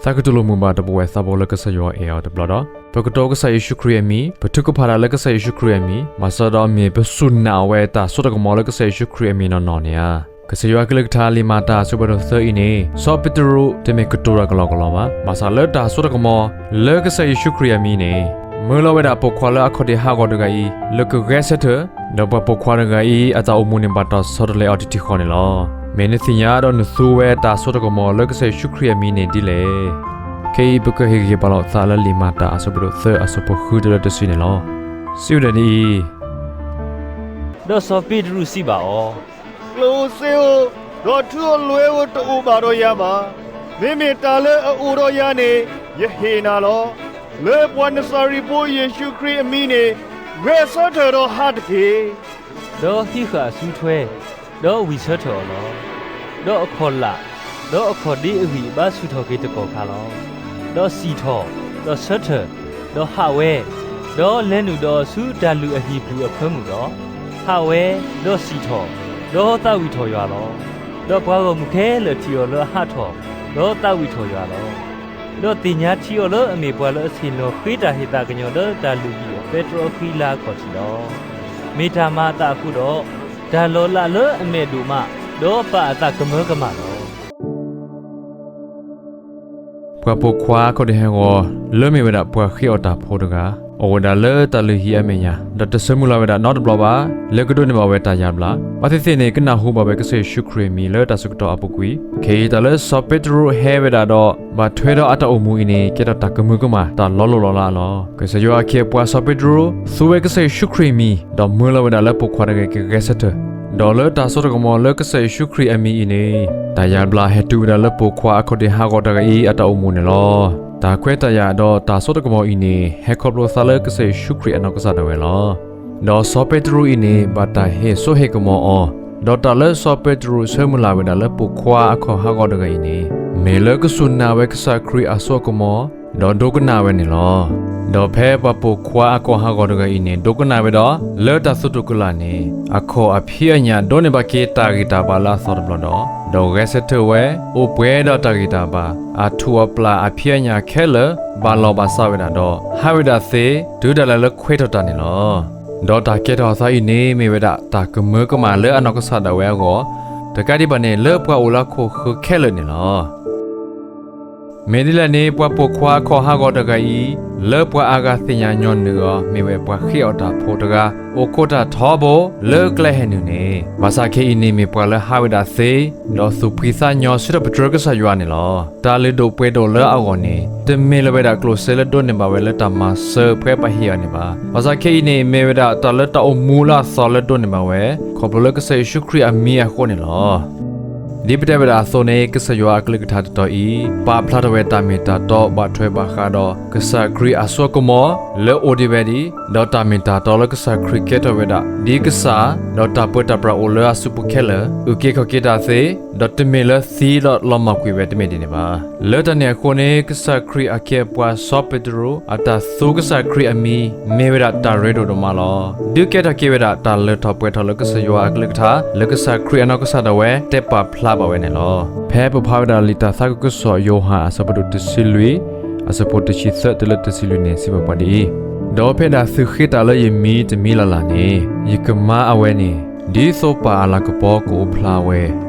သးကတူၢ်လိာ်မုာ်ဘၣ်ဒီးပဝဲသးဘိလၢကစၢ်ယွၤအဲၣ်အီၤတဘျီဒီး ပကတိၤကစၢ်ယ့ၣ်ၡူးခရံာ်အမံၤ, ပထုကဖၣ်တၢ်လၢကစၢ်ယ့ၣ်ၡူးခရံာ်အမံၤ, ဘၣ်ဆၣ်ဒီးမ့ၢ်ပစူၢ်နာ်ဝဲတၢ်စိတၢ်ကမီၤလၢကစၢ်ယ့ၣ်ၡူးခရံာ်အမံၤနီၢ်နီၢ်န့ၣ်ဧါ. ကစၢ်ယွၤအကလုၢ်ကထါလံာ်မၤတၢ်အဆၢဖးဒိၣ်သၢအံၤန့ၣ် စီၤပ့းတရူးတမ့ၢ်ကတိၤတၢ်ကလီကလီဘၣ်. ဘၣ်ဆၣ်လၢတၢ်စိတၢ်ကမီၤ လၢကစၢ်ယ့ၣ်ၡူးခရံာ်အမံၤန့ၣ် မၢလီၤဝဲဒၣ်ပိာ်ခွါလၢအခီၣ်ဒ့ဟးဂီၤတဂၤအံၤ လၢကဂဲၤဆၢထၢၣ်, ဒီးပှၤပိာ်ခွါတဂၤအံၤ အတၢ်အိၣ်မူန့ၣ်ဘၣ်တၢ်ဆီတလဲအီၤတထံၣ်ဃီန့ၣ်လီၤ. မ့ၢ်နသ့ၣ်ညါဒီးနသူဝဲတၢ်စိတၢ်ကမီၤလၢကစၢ်ယ့ၣ်ၡူးခရံာ်အမံၤန့ၣ်ဒ်လဲၣ်. ခဲအံၤပကဟ့ၣ်ဂံၢ်ဟ့ၣ်ဘါလီၤသးလၢလံာ်မၤတၢ်အဆၢဖးဒိၣ်သၢအဆၢဖိဃုတုၤလၢတဆံန့ၣ်လီၤ. စံးဝဲဒၣ်ဒ်အံၤ, ဒီးစီၤပ့းတရူးစံးဘၣ်အီၤ, ကျိၣ်ဧိၤစ့ဧိၤ, ဒီးထူဧိၤလွဲဧိၤတအိၣ်ဘၣ်ဒီးယၤဘၣ်. မ့မ့ၢ်တၢ်လၢအအိၣ်ဒီးယၤန့ၣ် ယဟ့ၣ်နၤလီၤ. လၢပှၤနစၤရ့းဖိယ့ၣ်ၡူးခရံာ်အမံၤန့ၣ် ဂဲၤဆၢထၢၣ်ဒီးဟးတက့ၢ်. ဒီးဟံးဃာ်အစုထွဲ, ဒီးဝံၢ်ဆၢထၢၣ်အီၤလီၤ. ဒီးအခီၣ်လာ်, ဒီးအခီၣ်ဒ့အဂံၢ်အဘါဆူၣ်ထီၣ်က့ၤတကီၢ်ခါလီၤ. ဒီးစံၣ်ထီၣ်, ဒီးဆၢထၢၣ်, ဒီးဟးဝဲ, ဒီးလဲၤနုာ်ဒီးအီၤဆူတၢ်လုၢ်အဟံၣ်ပူၤအဖၢမုၢ်ဒီး, ဟးဝဲ, ဒီးစံၣ်ထီၣ်, ဒီးသးဝံၣ်ထီၣ်ယွၤလီၤ. ဒီးပှၤဂီၢ်မုၢ်ခဲလၢာ်ထံၣ်အီၤလၢအဟးထီၣ်, ဒီးသးဝံၣ်ထီၣ်ယွၤလီၤ. ဒီးသ့ၣ်ညါထံအီၤလၢအမ့ၢ်ပှၤလၢအဆ့ၣ်နီၤဃ့တၢ်ဟ့ၣ်သးကညီၤလၢတၢ်လုၢ်ဟံၣ်အပဲတြီအဃံလၤအခီၣ်ထံးလီၤ. မ့ၢ်တၢ်မၤအသးအဃိဒီး, တၢ်လီၤလးလၢအမဲာ်ဒိၣ်မး, ဒီးပာ်အသးကမၢကမၣ်လီၤ. ပှၤပိာ်ခွါအခီၣ်ဒ့ဟးဂီၤ လၢမ့ၢ်ဝဲဒၣ်ပှၤဃ့အီၣ်တၢ်ဖိတဂၤ, အိၣ်ဝဲဒၣ်လၢတၢ်လုၢ်ဟံၣ်အမဲာ်ညါ, ဒီးတဆၢမုၢ်လၢ်ဝဲဒၣ်နီတဘျီဘၣ်, လၢကဒိးန့ၢ်ဘၣ်ဝဲတၢ်ယါဘျါ. ဘၣ်သ့ၣ်သ့ၣ်န့ၣ် ကနၢ်ဟူဘၣ်ဝဲကစၢ်ယ့ၣ်ၡူးခရံာ်အမံၤလၢတၢ်ဆၢကတီၢ်အပူၤကွံာ်, ခဲအံၤတၢ်လၢစီၤပ့းတရူးဟဲဝဲဒၣ်ဒီး ဘၣ်ထွဲဒီးအတၢ်အိၣ်မူအံၤန့ၣ် ကဲထီၣ်တၢ်ကမၢကမၣ် တၢ်လီၤလိၢ်လီၤလးလီၤ. ကစၢ်ယွၤအခ့အပှၤစီၤပ့းတရူး သူဝဲကစၢ်ယ့ၣ်ၡူးခရံာ်အမံၤ, ဒီးမၢလီၤဝဲဒၣ်လၢပိာ်ခွါတဂၤကဂဲၤဆၢထၢၣ်, ဒီးလၢတၢ်စိတၢ်ကမီၤလၢကစၢ်ယ့ၣ်ၡူးခရံာ်အမံၤအံၤန့ၣ် တၢ်ယါဘျါဟဲတုၤဝဲဒၣ်လၢပိာ်ခွါအခီၣ်ဒ့ဟးဂီၤတဂၤအံၤအတၢ်အိၣ်မူန့ၣ်လီၤ. တၢ်ခွဲးတၢ်ယာ်ဒီးတၢ်စိတၢ်ကမီၤအံၤန့ၣ် ဟဲခီဖျိသးလၢကစၢ်ယ့ၣ်ၡူးခရံာ်အနီၢ်ကစၢ်ဒၣ်ဝဲလီၤ. ဒီးစီၤပ့းတရူးအံၤန့ၣ် ဘၣ်တၢ်ဟ့ၣ်စိဟ့ၣ်ကမီၤအီၤ, ဒီးတၢ်လၢစီၤပ့းတရူးဆၢမုၢ်လၢ်ဝဲဒၣ်လၢပိာ်ခွါအခီၣ်ဟးဂီၤတဂၤအံၤန့ၣ် မ့ၢ်လၢကစူၢ်နာ်ဝဲကစၢ်ခရံာ်အစိအကမီၤ, ဒီးဒိကနၣ်ဝဲန့ၣ်လီၤ. ဒီးဖဲပှၤပိာ်ခွါအခီၣ်ဟးဂီၤတဂၤအံၤန့ၣ် ဒိကနၣ်ဝဲဒီး လၢတၢ်သတူၢ်ကလာ်န့ၣ် အခီၣ်အဖံးအညၣ်ဒိးန့ၢ်ဘၣ်က့ၤတၢ်ဂံၢ်တၢ်ဘါလၢအသီတဘျီဒီး, ဒီးဂဲၤဆၢထၢၣ်ဝဲ, အိၣ်ပှဲၤဒီးတၢ်ဂံၢ်တၢ်ဘါ, အထူၣ်အပျၢ်အဖံးအညၣ်ခဲလၢာ် ဘၣ်လီၢ်ဘၣ်စးဝဲဒၣ်ဒီး ဟးဝဲဒၣ်သ့ တုၤဒၣ်လဲာ်လၢခွဲးထီၣ်တၢ်န့ၣ်လီၤ. ဒီးတၢ်ကဲထီၣ်အသးအံၤန့ၣ် မ့ၢ်ဝဲဒၣ်တၢ်ကမၢကမၣ်လၢအနီၢ်ကစၢ်ဒၣ်ဝဲအဂီၢ်, တကးဒံးဘၣ်န့ၣ် လၢပှၤအိၣ်လၢဟီၣ်ခိၣ်ဃၢၤခဲလၢာ်န့ၣ်လီၤ. မ့ၢ်ဒ်လဲၣ်န့ၣ် ပှၤပိာ်ခွါအခီၣ်ဟးဂီၤတဂၤအံၤ လၢပှၤအါဂၤသ့ၣ်ညါညီနုၢ်အီၤ မ့ၢ်ဝဲပှၤဃ့အီၣ်တၢ်ဖိတဂၤ အိၣ်ခိးတၢ်ထီဘိလၢကျဲဟဲနုာ်န့ၣ်, ဘၣ်ဆၣ်ခဲအံၤန့ၣ်မ့ၢ်ပှၤလၢဟးဝဲဒၣ်သ့, ဒီးသူၣ်ဖှံသးညီစံးထီၣ်ပတြၢၤကစၢ်ယွၤန့ၣ်လီၤ. တၢ်လုၢ်ဒိၣ်ပှ့ၤဒိၣ်လၢအဂီၢ်န့ၣ် တမ့ၢ်လၢၤဝဲဒၣ်ကျိၣ်စ့လၢဒိးန့ၢ်ဘၣ်ဝဲလၢတၢ်မၤစၢၤပှဲၤပှၤဟ့ၣ်အီၤန့ၣ်ဘၣ်. ဘၣ်ဆၣ်ခဲအံၤန့ၣ် မ့ၢ်ဝဲဒၣ်တၢ်လၢတၢ်အိၣ်မူလၢအသီလၢဒိးန့ၢ်ဘၣ်ဝဲ ခီဖျိလၢကစၢ်ယ့ၣ်ၡူးခရံာ်အမံၤအဃိန့ၣ်လီၤ. ဒ်ပတဲဝဲဒၣ်အသိးန့ၣ် ကစၢ်ယွၤအကလုၢ်ကထါတတီၤအံၤ ပာ်ဖျါထီၣ်ဝဲတၢ်မ့ၢ်တၢ်တီဘၣ်ထွဲဘၣ်ဃးဒီး ကစၢ်ခရံာ်အစိအကမီၤလၢအိၣ်ဒံးဝဲဒံး, ဒီးတၢ်မ့ၢ်တၢ်တီလၢကစၢ်ခရံာ်ကဲထီၣ်ဝဲဒၣ် ဒ်ကစၢ်, ဒီးတၢ်ပၢတၢ်ပြးအိၣ်လၢအစုပူၤခဲလၢာ်, အုၣ်က့ၤခီၣ်က့ၤတၢ်သ့, ဒီးတမ့ၢ်လၢသံဒီးလီၤမၢ်ကွံာ်ဝဲတမ့ၢ်ဒ်န့ၣ်ဘၣ်. လၢတၢ်န့ၣ်အဃိန့ၣ် ကစၢ်ခရံာ်အခ့အပှၤစီၤပ့းတရူး အတၢ်သူကစၢ်ခရံာ်အမံၤ မ့ၢ်ဝဲဒၣ်တၢ်ရ့ဒိၣ်ဒိၣ်မးလီၤ. ဒုးကဲထီၣ်က့ၤဝဲဒၣ်တၢ်လၢထီၣ်ပှဲၤထီၣ်လၢကစၢ်ယွၤအကလုၢ်ကထါ လၢကစၢ်ခရံာ်အနီၢ်ကစၢ်ဒၣ်ဝဲ တဲပာ်ဖျါဘၣ်ဝဲန့ၣ်လီၤ. ဖဲပဖးဝဲဒၣ်လံာ်တၢ်သးခုကစီၣ်ယိၤဟၣ်အဆၢဖးဒိၣ်တဆံလွံၢ် အဆၢဖိတဆံသၢတုၤလၢတဆံလွံၢ်န့ၣ် စံးဘၣ်ပှၤဒ်အံၤ, ဒီးဖဲဒၣ်သုဃ့တၢ်လၢယမံၤတမံၤလၢ်လၢ်န့ၣ် ယကမါအဝဲန့ၣ် ဒ်သိးပၢ်အလၤကပီၤကအိၣ်ဖျါဝဲ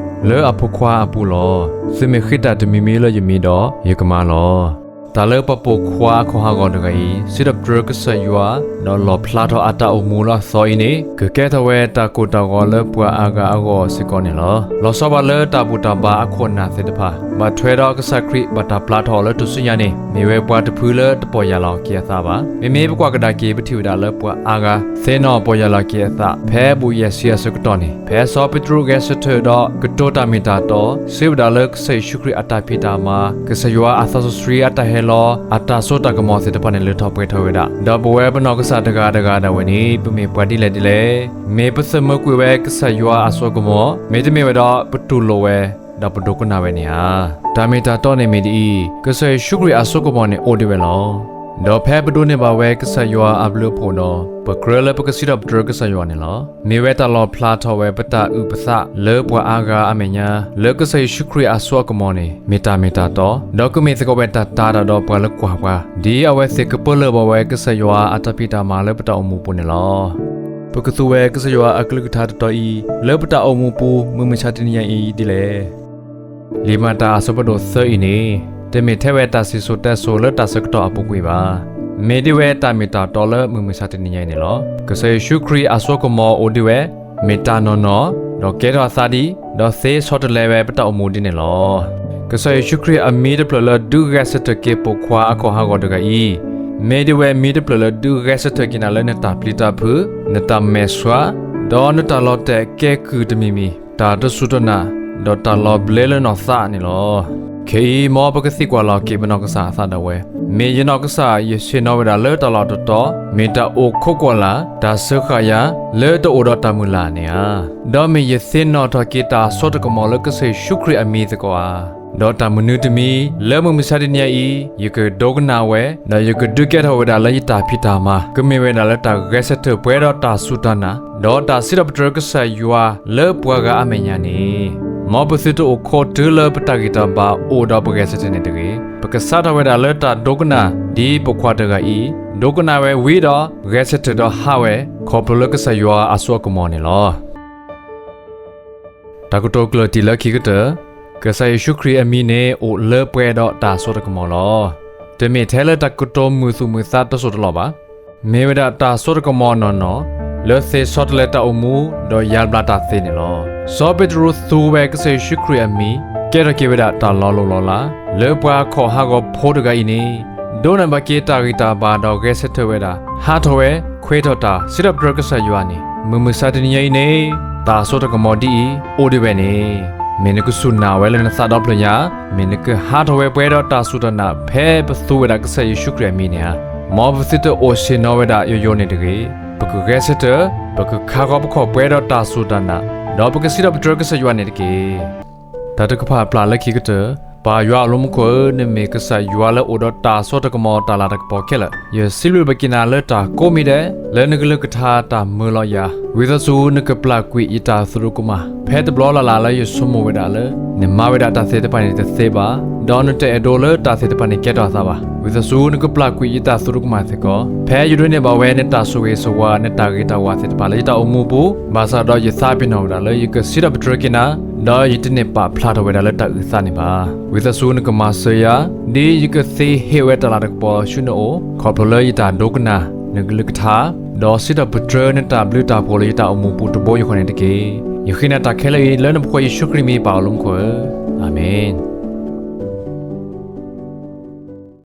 လၢအဖိခွါအပူၤလီၤ. သုမ့ၢ်ဃ့တၢ်တမံၤမံၤလၢယမံၤဒီး ယကမါလီၤ. တၢ်လၢပှၤပိာ်ခွါအခီၣ်ဟးဂီၤတဂၤအံၤ စံးထီၣ်ပတြၢၤကစၢ်ယွၤ ဒီးလီၣ်ဖျါထီၣ်အတၢ်အိၣ်မူလၢအသီအံၤန့ၣ် ကကဲထီၣ်ဝဲတၢ်ကိၢ်တၢ်ဂီၤလၢပှၤအါဂၤအဂီၢ်စ့ၢ်ကီးန့ၣ်လီၤ. လီၤဆီဘၣ်လၢတၢ်ဘူၣ်တၢ်ဘါအခိၣ်အနၢ်သ့ၣ်တဖၣ် ဘၣ်ထွဲဒီးကစၢ်ခရံာ်ဘၣ်တၢ်ပျၢ်ထီၣ်အီၤလၢထူၣ်စုညါန့ၣ် မ့ၢ်ဝဲပှၤတဖုလၢတပီၢ်ယၢ်လီၤက့ၤအသးဘၣ်. မ့မ့ၢ်ပကွၢ်ကဒါက့ၤ ပထံၣ်ဝဲဒၣ်လၢပှၤအါဂၤ သ့ၣ်နီၣ်ပီၢ်ယၢ်လီၤက့ၤအသး ဖဲဘူးယဲၢ်ဆံအဆၢကတီၢ်န့ၣ် ဖဲစီၤပ့းတရူးဂဲၤဆၢထၢၣ်ဒီး ကတိၤတၢ်မ့ၢ်တၢ်တီ စံးဝဲဒၣ်လၢကစၢ်ယ့ၣ်ၡူးခရံာ်အတၢ်ဖံးတၢ်မၤ, ကစၢ်ယွၤအသးစီဆှံအတၢ်ဟဲလီၤ အတၢ်စိတၢ်ကမီၤသ့ၣ်တဖၣ်န့ၣ် လၢထီၣ်ပှဲၤထီၣ်ဝဲဒၣ်. ဒီးပဝဲပနီၢ်ကစၢ်တဂၤတဂၤဒၣ်ဝဲန့ၣ် ပမ့ၢ်ပှၤဒ်လဲၣ်ဒ်လဲၣ်, မ့ၢ်ပသမၢကွံာ်ဝဲကစၢ်ယွၤအစိအကမီၤ, မ့တမ့ၢ်ဝဲဒီးပတူၢ်လိာ်ဝဲ ဒီးပဒိကနၣ်ဝဲန့ၣ်ဧါ. တၢ်မ့ၢ်တၢ်တီန့ၣ်မ့ၢ်ဒ်အံၤ, ကစၢ်ယ့ၣ်ၡူးခရံာ်အစိကမီၤန့ၣ်အိၣ်ဒံးဝဲလီၤ. ဒီးဖဲပဒိးန့ၢ်ဘၣ်ဝဲကစၢ်ယွၤအဘျုးအဖှိၣ်ဒီး ပကြၢးလၢပကစံးထီၣ်ပတြၢၤကစၢ်ယွၤန့ၣ်လီၤ. မ့ၢ်ဝဲတၢ်လီၣ်ဖျါထီၣ်ဝဲပတၢ်အုၣ်ပသးလၢပှၤအါဂၤအမဲာ်ညါ လၢကစၢ်ယ့ၣ်ၡူးခရံာ်အစိအကမီၤန့ၣ် မ့ၢ်တၢ်မ့ၢ်တၢ်တီ, ဒီးကမ့ၢ်သကိးဝဲတၢ်တာ်တာ်ဒီးပှၤလၢကွၢ်ပှၤ, ဒ်အဝဲသ့ၣ်ကပၢလၢၢ်ဘၣ်ဝဲကစၢ်ယွၤအတၢ်ဖံးတၢ်မၤလၢပတၢ်အိၣ်မူပူၤန့ၣ်လီၤ. ပကသူဝဲကစၢ်ယွၤအကလုၢ်ကထါတတီၤအံၤ လၢပတၢ်အိၣ်မူပူၤ မုၢ်မဆါတနံၤညါအံၤဒ်လဲၣ်. လံာ်မၤတၢ်အဆၢဖးဒိၣ်သၢအံၤန့ၣ် တမ့ၢ်ထဲဝဲတၢ်စံၣ်စိၤတဲစိၤလၢတၢ်ဆၢကတီၢ်အပူၤကွံာ်ဘၣ်. မ့ၢ်ဒ်ဝဲတၢ်မ့ၢ်တၢ်တီလၢမုၢ်မဆါတနံၤညါအံၤန့ၣ်လီၤ. ကစၢ်ယ့ၣ်ၡူးခရံာ်အစိကမီၤအိၣ်ဒံးဝဲ, မ့ၢ်တၢ်နီၢ်နီၢ်, ဒီးကဲထီၣ်အသးဒံး, ဒီးသ့ဆီတလဲဝဲပတၢ်အိၣ်မူဒ်န့ၣ်လီၤ. ကစၢ်ယ့ၣ်ၡူးခရံာ်အမံၤတဖျၢၣ်လၢဒုးဂဲၤဆၢထၢၣ်က့ၤပိာ်ခွါအခီၣ်ဟးဂီၤတဂၤအံၤ, မ့ၢ်ဒ်ဝဲမံၤတဖျၢၣ်လၢဒုးဂဲၤဆၢထၢၣ်က့ၤနၤလၢနတၢ်ပျံၤတၢ်ဖုး, နတၢ်မဲာ်ဆှး, ဒီးနတၢ်လီၤတဲာ်ကဲကုၢ်တမံၤမံၤ, တၢ်တစူၢ်တနာ်, ဒီးတၢ်လီၤဘျ့လၢနီၢ်သးန့ၣ်လီၤ. ခဲအံၤ မ်ပကသံကွၢ်လီၤက့ၤပနီၢ်ကစၢ်အသးဒၣ်ဝဲ, မ့ၢ်ယနီၢ်ကစၢ်ယဆ့ၣ်နီၤဝဲဒၣ်လၢတၢ်လီၢ်တတီၤ, မ့ၢ်တၢ်အိၣ်ခိးကွၢ်လၢ်, တၢ်စၢဃာ်ယၤ, လၢတအိၣ်ဒီးတၢ်မုၢ်လၢ်န့ၣ်ဧါ. ဒီးမ့ၢ်ယသ့ၣ်နီၣ်ထီၣ်က့ၤတၢ်စိတကမီၤလၢကစၢ်ယ့ၣ်ၡူးခရံာ်အမံၤသကိးဧါ. ဒီးတၢ်မနုၤတမံၤ လၢမုၢ်မဆါတနံၤအံၤ ယကဒိကနၣ်ဝဲ, ဒီးယကဒုးကဲထီၣ်ဝဲဒၣ်လၢယတၢ်ဖံးတၢ်မၤ, ကမ့ၢ်ဝဲဒၣ်လၢတၢ်ဂဲၤဆၢထၢၣ်ပှဲၤဒီးတၢ်စူၢ်တၢ်နာ်, ဒီးတၢ်စံးထီၣ်ပတြၢၤကစၢ်ယွၤလၢပှၤဂၤအမဲာ်ညါန့ၣ်, မ်ပသုတအိၣ်ခိးတုၤလၢပတၢ်ဂံၢ်တၢ်ဘါအိၣ်ဒီးပဂဲၤဆၢထၢၣ်န့ၣ်တဂ့ၤ. ပကစးထီၣ်ဝဲဒၣ်လၢတၢ်ဒိကနၣ် ဒ်ပိာ်ခွါတဂၤအံၤ, ဒိကနၣ်ဝဲဝံၤဒီး ဂဲၤဆၢထၢၣ်ဒီးဟးဝဲ, ခီဖျိလၢကစၢ်ယွၤအစိအကမီၤန့ၣ်လီၤ. တၢ်ကတိၤကျၢၢ်တံၢ်လၢခံကတၢၢ်, ကစၢ်ယ့ၣ်ၡူးခရံာ်အမံၤန့ၣ် အိၣ်လၢပှဲၤဒီးတၢ်စိတကမီၤလီၤ. တမ့ၢ်ထဲလၢတၢ်ကတိၤမုာ်သူၣ်မုာ်သးတစိၢ်တလီၢ်ဘၣ်. မ့ၢ်ဝဲဒၣ်တၢ်စိတကမီၤနီၢ်နီၢ်, လၢသ့ဆီတလဲတၢ်အိၣ်မူ, ဒီးယါဘျါတၢ်သ့န့ၣ်လီၤ. စီၤပ့းတရူးသူဝဲကစၢ်ယ့ၣ်ၡူးခရံာ်အမံၤ, ကဲထီၣ်က့ၤဝဲဒၣ်တၢ်လီၤလိၢ်လီၤလး, လၢပှၤခီၣ်ဟးဂီၤဖိတဂၤအံၤန့ၣ်, ဒိးန့ၢ်ဘၣ်က့ၤတၢ်ဂံၢ်တၢ်ဘါဒီးဂဲၤဆၢထၢၣ်ဝဲဒၣ်, ဟးထီၣ်ဝဲ, ခွဲးထီၣ်တၢ်, စံးထီၣ်ပတြၢၤကစၢ်ယွၤန့ၣ်, မုၢ်မဆါတနံၤညါအံၤန့ၣ်, တၢ်စိတကမီၤဒ်အံၤ, အိၣ်ဒံးဝဲန့ၣ်, မ့ၢ်နကစူၢ်နာ်ဝဲလၢနသးဒီဖျၢၣ်ညါ, မ့ၢ်နကဟးထီၣ်ဝဲပှဲၤဒီးတၢ်စူၢ်တၢ်နာ် ဖဲပသူဝဲဒၣ်ကစၢ်ယ့ၣ်ၡူးခရံာ်အမံၤန့ၣ်ဧါ. မ်ပသုတအိၣ်ဆ့ၣ်နီၤဝဲဒၣ်ယိယိန့ၣ်တဂ့ၤ. ပကဂဲၤဆၢထၢၣ်, ပကခါဃီၤပခီၣ်ပှဲၤဒီးတၢ်စူၢ်တၢ်နာ်, ဒီးပကစံးထီၣ်ပတြၢၤကစၢ်ယွၤန့ၣ်တက့ၢ်. တၢ်တကပၤပျၢ်လၢခံကတၢၢ်, ပၢ်ယွၤအိၣ်လၢမူခိၣ်ဧၢ, နမ့ၢ်ကစၢ်ယွၤလၢအိၣ်ဒီးတၢ်စိတကမီၤတၢ်လၤတၢ်ကပီၤခဲလၢာ်, ယစံးဘျုးဘၣ်က့ၤနၤလၢတၢ်ကိးမံၤဒဲး, လၢနကလုၢ်ကထါတၢ်မၢလီၤယၤ, ဝံသးစူၤနကပျၢ်ကွံာ်ယတၢ်သရူးကမၣ်, ဖဲတဘျီလၢ်လၢ်လၢယဆိကမိၣ်ဝဲဒၣ်လၢ နမၤဝဲဒၣ်တၢ်သ့ၣ်တဖၣ်န့ၣ်တသ့ဘၣ်, ဒီးနတအဲၣ်ဒိးလၢတၢ်သ့ၣ်တဖၣ်န့ၣ်ကဲထီၣ်အသးဘၣ်. ဝံသးစူၤနကပျၢ်ကွံာ်ယတၢ်သရူးကမၣ်စ့ၢ်ကီး, ဖဲယဒိးန့ၢ်ဘၣ်ဝဲနတၢ်ဆိၣ်ဂ့ၤဆိၣ်ဝါ နတၢ်ဂ့ၤတၢ်ဝါသ့ၣ်တဖၣ်လၢယတၢ်အိၣ်မူပူၤ, ဘၣ်ဆၣ်ဒီးယသးပ့ၤနီၣ်ဝဲဒၣ်လၢယကစံးထီၣ်ပတြၢၤက့ၤနၤ, ဒီးယတန့ၢ်ပာ်ဖျါထီၣ်ဝဲဒၣ်လၢတၢ်အုၣ်သးန့ၣ်ဘၣ်. ဝံသးစူၤနကမၤစၢၤယၤ, ဒ်ယကသ့ဟ့ၣ်ဝဲတၢ်လၤတၢ်ကပီၤဆူနအိၣ်, ခီဖျိလၢယတၢ်ဒိကနၣ်နကလုၢ်ကထါ, ဒီးစံးထီၣ်ပတြၢၤနတၢ်ဘျုးတၢ်ဖှိၣ်လၢယတၢ်အိၣ်မူပူၤတဘိယူၢ်ဃီန့ၣ်တက့ၢ်. ယဃ့နၤတၢ်ခဲလၢာ်အံၤ လၢနဖိခွါယ့ၣ်ၡူးခရံာ်မံၤ ပၢ်အိၣ်လၢမူခိၣ်ဧၢ, အၤမ့ၣ်.